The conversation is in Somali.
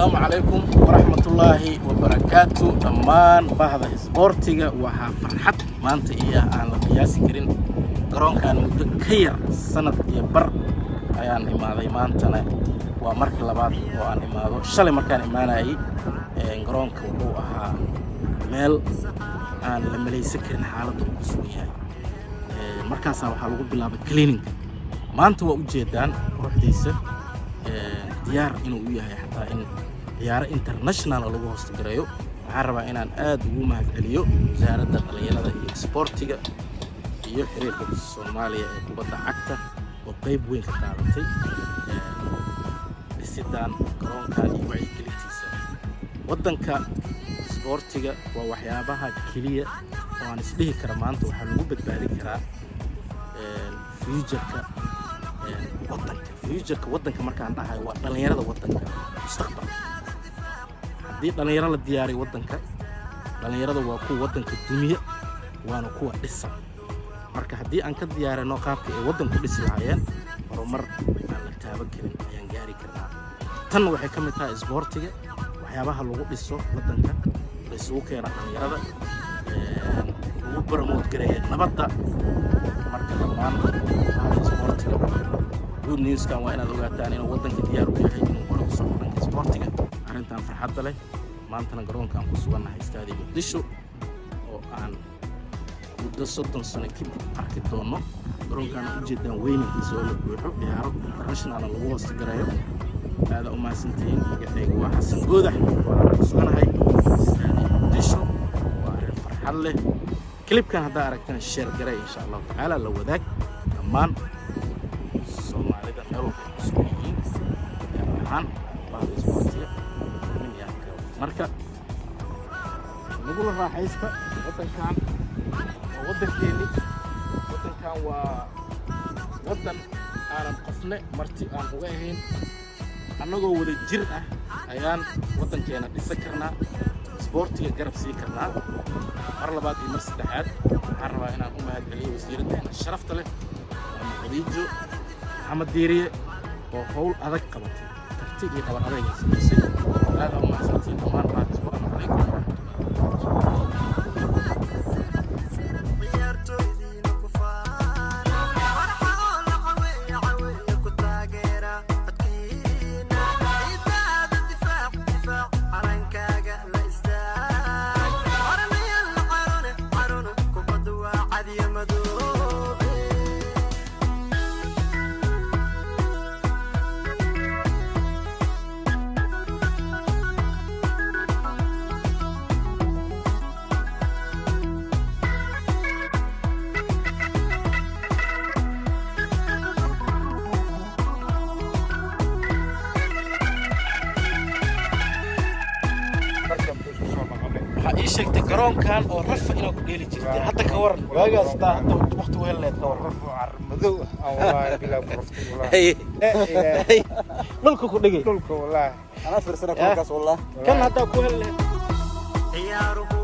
Asalaamu calaykum waraxmatullaahi wabarakaatu dhammaan bahda isboortiga. Waxaa farxad maanta iyo aan la qiyaasi karin garoonkan. Muddo ka yar sanad iyo bar ayaan imaaday, maantana waa markii labaad oo aan imaado. Shalay markaan imaanayay, garoonka wuxuu ahaa meel aan la malaysan karin xaaladda uu ku sugan yahay. Markaasaa waxaa lagu bilaabay cleaning-ka. Maanta waa ujeedaan quruxdiisa, diyaar inuu u yahay xataa in ciyaaro international lagu host gareeyo. Waxaan rabaa inaan aad ugu mahadceliyo Wasaaradda Dhallinyarada iyo Isboortiga iyo xiriirka Soomaaliya ee kubadda cagta oo qeyb weyn ka qaadatay dhisidan garoonkan iyo wacyigelintiisa waddanka. Isboortiga waa waxyaabaha keliya oo aan isdhihi kara maanta waxaa lagu badbaadin karaa future-ka waddanka. Future-ka waddanka markaan dhahayo, waa dhallinyarada waddanka, mustaqbalka. Haddii dhallinyaro la diyaariyo waddanka, dhallinyarada waa kuwa waddanka dumiya, waana kuwa dhisa. Marka haddii aan ka diyaarino qaabka ay waddanku dhisi lahaayeen, horumar aan la taaban karin ayaan gaari karnaa. Tanna waxay ka mid tahay isboortiga waxyaabaha lagu dhiso waddanka, la isugu keena dhallinyarada, lagu promote gareeya nabadda. Marka dhammaan bahda isboortiga, good news-kan waa inaad ogaataan inuu waddanka diyaar u yahay inuu hore u socdo dhanka isboortiga. Arrintan farxadda leh, maantana garoonka aan ku sugannahay, Istaadi Muqdisho, oo aan muddo 30 sano kadib arki doono garoonkaan ujeedaan weynankiisa oo la buuxo, ciyaaro international lagu host gareeyo. Aada u mahadsantihiin. Magacayga waa Xasan Goodax, waxaan ku suganahay Istaadi Muqdisho. Waa arrin farxad leh. Clip-kan haddaa aragtana, share garay, insha Allahu tacaala la wadaag dhammaan Soomaalida meel walba ay ku sugan yihiin, gaar ahaan bahda isboortiga nin iyo halka. Marka nagula raaxaysta. Waddankan waa waddankeeni, waddankan waa waddan aanan qofne marti aan uga ahayn. Annagoo wada jir ah ayaan waddankeena dhisan karnaa, isboortiga garab sii karnaa. Mar labaad iyo mar saddexaad waxaan rabaa inaan u mahadceliyo wasiiraddeena sharafta leh, Maama Khadiijo Maxamed Diiriye, oo howl adag qabatay, karti iyo dhabar adayg ay samaysay. Aad aa u mahadsantihiin dhammaan bahda. Asalaamu calaykum waraxmatullahi. Ciyaartoydiina ku faana, farxoo la caweeya, caweeya ku taageera codkiina. Ciidaada difaac, difaac, calankaaga la istaag. Oranayaal la carone, carone, kubaddu waa cadiya madoobe. Waxaa ii sheegtay garoonkan oo rafa inaad ku dheeli jirtay. Hadda ka waran waagaas? Taa hadda waqti u heli lahayd, ka waran? Madow ah wallaahi bilaa ku raftay wallaahi. Hey, dhulka ku dhigay. Dhulka wallaahi. Anaa fiirsana kulankaas wallah. Kan haddaa ku heli lahayd. Ciyaaruhu